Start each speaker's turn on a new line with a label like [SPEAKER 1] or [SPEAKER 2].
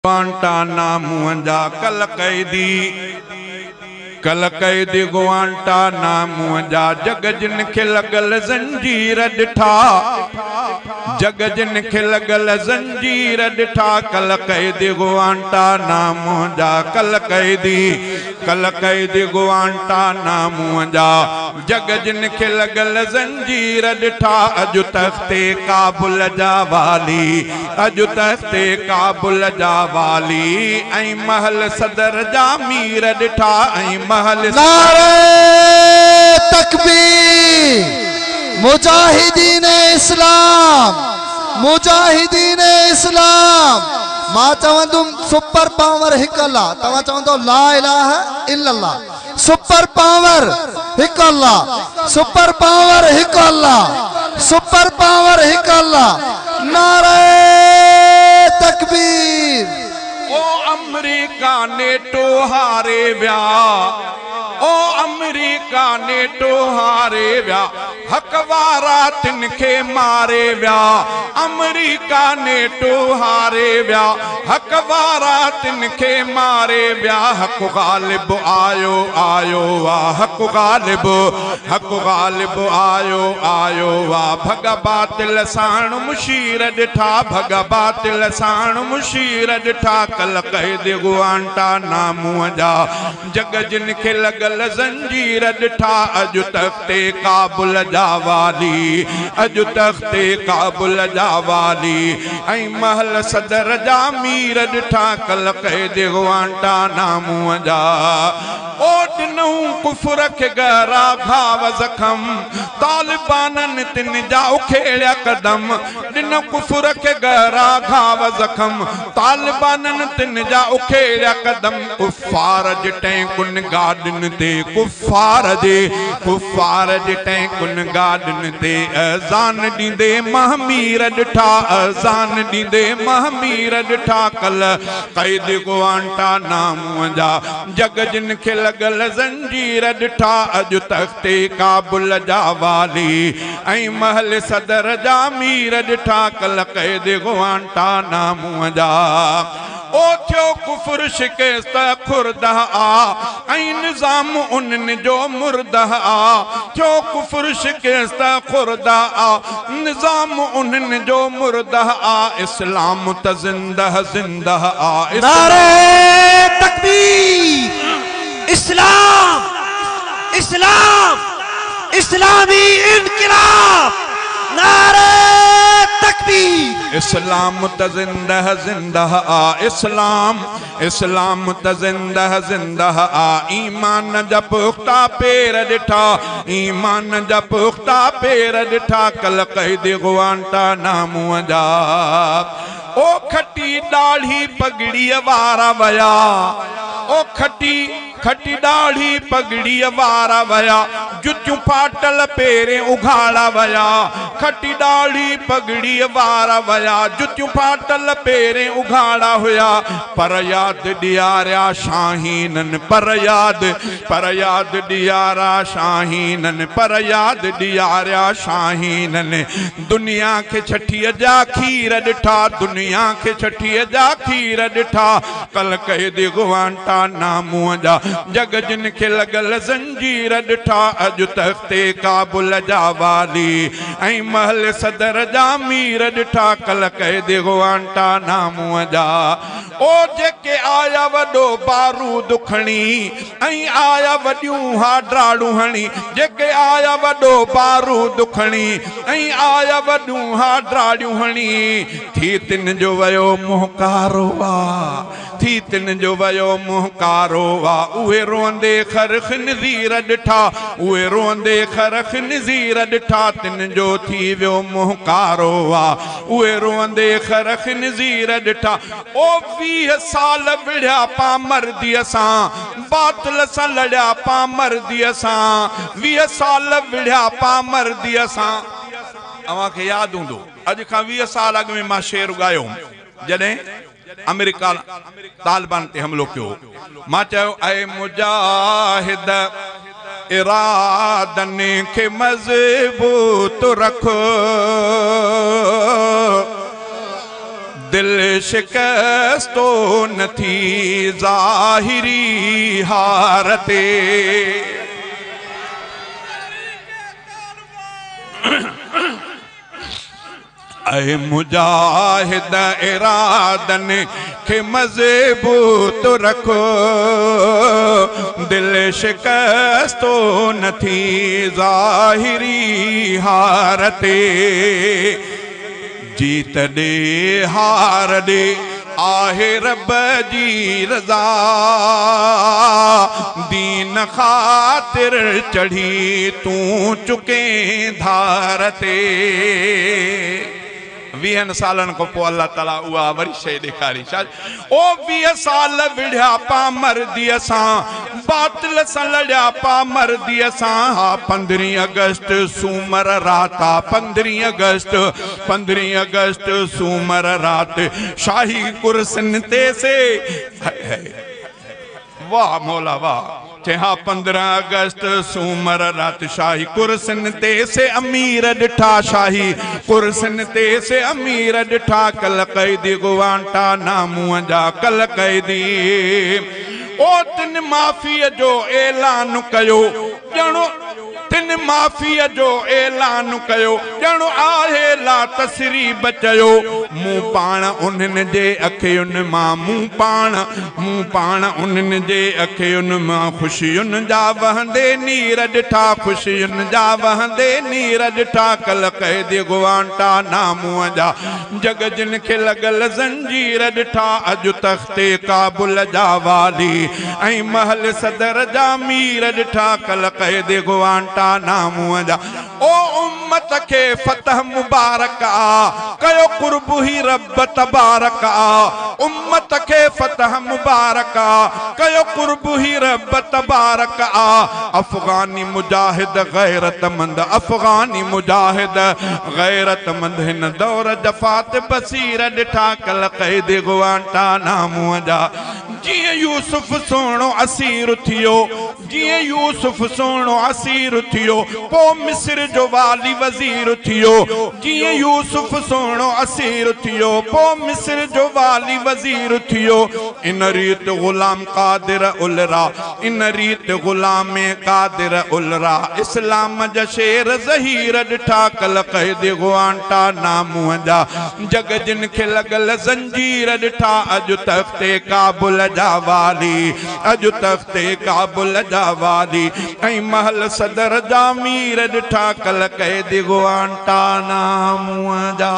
[SPEAKER 1] गुआंटानामो जा कल कैदी, कल कैदी गुआंटानामो जा। जग जिन खे लॻल ज़ंजीर ॾिठा, जग जिन खे लॻल ज़ंजीर ॾिठा। कल कैदी गुआंटानामो जा, कल कैदी, कल कैदी गुआंटानामो जा। जग जिन खे लॻल ज़ंजीर ॾिठा। अॼु तख़्ते काबुल जा वाली, अॼु तख़्ते काबुल जा वाली। ऐं महल सदर जा मीर ॾिठा, ऐं महल।
[SPEAKER 2] नारे तकबीर, मुजाहिदीन इस्लाम, मुजाहिदीन इस्लाम। मां चवंदुमि सुपर पावर हिकु अल्लाह, तव्हां चवंदो ला इलाहा इल्लल्लाह। सुपर पावर हिकु अल्लाह, सुपर पावर हिकु अल्लाह, सुपर पावर हिकु अल्लाह। नारे तकबीर।
[SPEAKER 1] ओ अमरीका नेटो हारे विया, ओ अमरीका नेटो हारे विया। हक वारा तिन खे मारे विया। अमरीका नेटो हारे विया, हक वारा तिन खे मारे विया। हक ग़ालिब आयो आयो आ, हक ग़ालिब, हक ग़ालिब आयो आयो आ। भॻा बातिल साण मुशीर ॾिठा, भॻा बातिल साण मुशीर ॾिठा। कल कैद गुआंटानामो जा। जग जिन खे लॻल ज़ंजीर ॾिठा। अॼु तख़्ते काबुल जा वाली, अॼु तख़्ते काबुल जा वाली। ऐं महल सदर जा मीर ॾिठा। कल कैद गुआंटानामो जा। ओ ॾिनऊं कुफर खे गहरा घाव ज़ख़म, तालिबाननि तिन जा उखेड़िया कदम। ॾिन कुफर खे गहरा घाव ज़ख़म, तालिबाननि तिन जा उखेड़िया कदम। कुफार जे टैंकुनि गाॾियुनि ते, कुफार जे, कुफार जे टैंकुनि गाॾियुनि ते अज़ान ॾींदे महमीर ॾिठा, अज़ान ॾींदे महमीर ॾिठा। कल कैद गुआंटानामो जा। जग जिन खे लॻल ज़ंजीर ॾिठा। अॼु तख़्ते काबुल जा वाली, ऐं महल सदर जा मीर ॾिठा। कल कैद गुआंटानामो जा। ओ थियो कुफर शिकस्त खुर्दा आ, ऐं निज़ाम उन्हनि जो मुर्दा आ। थियो कुफर शिकस्त खुर्दा आ, निज़ाम उन्हनि जो मुर्दा आ। इस्लाम त ज़िंदा ज़िंदा आ।
[SPEAKER 3] नारे तकबीर, इस्लाम, इस्लाम, इस्लामी इनकलाब। नारे तकबीर।
[SPEAKER 1] इस्लाम त ज़िंदा ज़िंदा आ, इस्लाम, इस्लाम त ज़िंदा ज़िंदा आ। ईमान जा पुख़्ता पेर ॾिठा, ईमान जा पुख़्ता पेर ॾिठा। कल कैद गुआंटानामो जा। ओ खटी ॾाढ़ी पगड़ीअ वारा विया, ओ खटी खटी ॾाढ़ी पगड़ीअ वारा विया। जुतियूं फाटल पेरे उघाड़ा विया। खटी ॾाढ़ी पगड़ीअ वारा विया, जुतियूं फाटल पेरे उघाड़ा हुया। पर यादि ॾियारिया शाहीननि, पर यादि, पर यादि ॾियारा शाहीननि, पर यादि ॾियारिया शाहीननि। दुनिया खे छठीअ जा खीर ॾिठा, दुनिया खे छठीअ जा खीर ॾिठा। कल कैद गुआंटानामो जा। जग जिन खे लॻल ज़ंजीर ॾिठा। अॼु तख़्ते काबुल जा वाली, ऐं महल सदर जा मीर ॾिठा। कल कैद गुआंटानामो जा। ओ जेके आया वॾो बारूद खणी, ऐं आया वॾियूं हा ड्राड़ूं हणी। जेके आया वॾो बारूद खणी, ऐं आया वॾियूं हा ड्राड़ियूं हणी। थी तिन जो वियो मुंहुं कारो आ, थी तिन जो वियो मुंहुं कारो आ। उहे रोअंदे खर ख़िनज़ीर ॾिठा, उहे रोअंदे खर ख़िनज़ीर ॾिठा। तिन जो थी वियो मुंहुं कारो आ, उहे रोअंदे खर ख़िनज़ीर ॾिठा। ओ 20 साल विढ़िया पामर्दीअ सां, बातिल सां लड़िया पामर्दीअ सां। 20 साल विढ़िया पामर्दीअ सां। अव्हांखे यादि हूंदो, अॼु खां 20 साल अॻु में मां शेर ॻायो हुउमि, जॾहिं अमेरिका तालिबान ते हमिलो कयो। मां चयो, ऐ मुजाहिद, इरादनि खे मज़बूत रखो। दिल शिकस्तो न थी ज़ाहिरी हार ते। ऐ मुजाहिद इरादन खे मज़बूत रखो, दिल शिकस्तो न थी ज़ाहिरी हार ते। जीत ॾे हार ॾे आहे रब जी रज़ा, दीन ख़ातिर चढ़ी तूं चुके धार ते। 20 सालनि खां पोइ अलाह ताला उहा वरी शइ ॾेखारी। ओ 20 साल विढ़िया पा मर्दीअ सां, बातिल सां लड़िया पा मर्दीअ सां। हा 15 अगस्त सूमर राति आ, 15 अगस्त 15 अगस्त सूमर राति, शाही कुर्सियुनि ते से। वाह मौला वाह। चए हा 15 अगस्त सूमर राति, शाही कुर्सियुनि ते से अमीर ॾिठा, शाही कुर्सियुनि ते से अमीर ॾिठा। कल क़ैदी गुवांटा नामूअ जा, कल क़ैदी ओ तिन माफ़ीअ जो ऐलान कयो, ॼणो तिन माफ़ीअ जो ऐलान कयो, ॼणो आहे ला तसरीब चयो। मूं पाण उन्हनि जे अखियुनि मां, मूं पाण उन्हनि जे अखियुनि मां ख़ुशियुनि जा वहंदे नीर ॾिठा, ख़ुशियुनि जा वहंदे नीर ॾिठा। कल क़ैदी गुवांटा नामूअ जा, जग जिन खे लॻल ज़ंजीर ॾिठा। अॼु तख़्ते काबुल जा वाली ऐं महल सदर जा मीर ॾिठा। कल क़ैदी गुवांटा नामूअ जा। ओ उम्मत खे फतह मुबारक आ, कयो कुर्ब ही रब तबारक आ। उम्मत खे फतह मुबारक आ, कयो कुर्ब ही रब तबारक आ। अफ़गानी मुजाहिद ग़ैरतमंद, अफ़गानी मुजाहिद ग़ैरतमंद, हिन दौर जफ़ात बसीर ॾिठा। कल क़ैदी गुवांटा नामूअ जा। जीअं यूसुफ सुहिणो असीर थियो, जीअं यूसुफ सुहिणो असीर थियो, पोइ मिस्र जो वाली वज़ीर थियो। जीअं यूसुफ सुहिणो असीर थियो, पोइ मिस्र जो वाली वज़ीर थियो। इन रीत ग़ुलाम क़ादिर उलरा, इन रीत ग़ुलाम क़ादिर उलरा, इस्लाम जा शेर ज़हीर ॾिठा। कल क़ैदी गुवांटा नामूअ जा, जग जिन खे लॻल ज़ंजीर ॾिठा। अॼु तख़्ते काबुल जा वाली, अॼु तख़्ते काबुल जा वाली ऐं महल सदर जा मीर ॾिठा। कल क़ैदी गुवांटा नामूअ जा।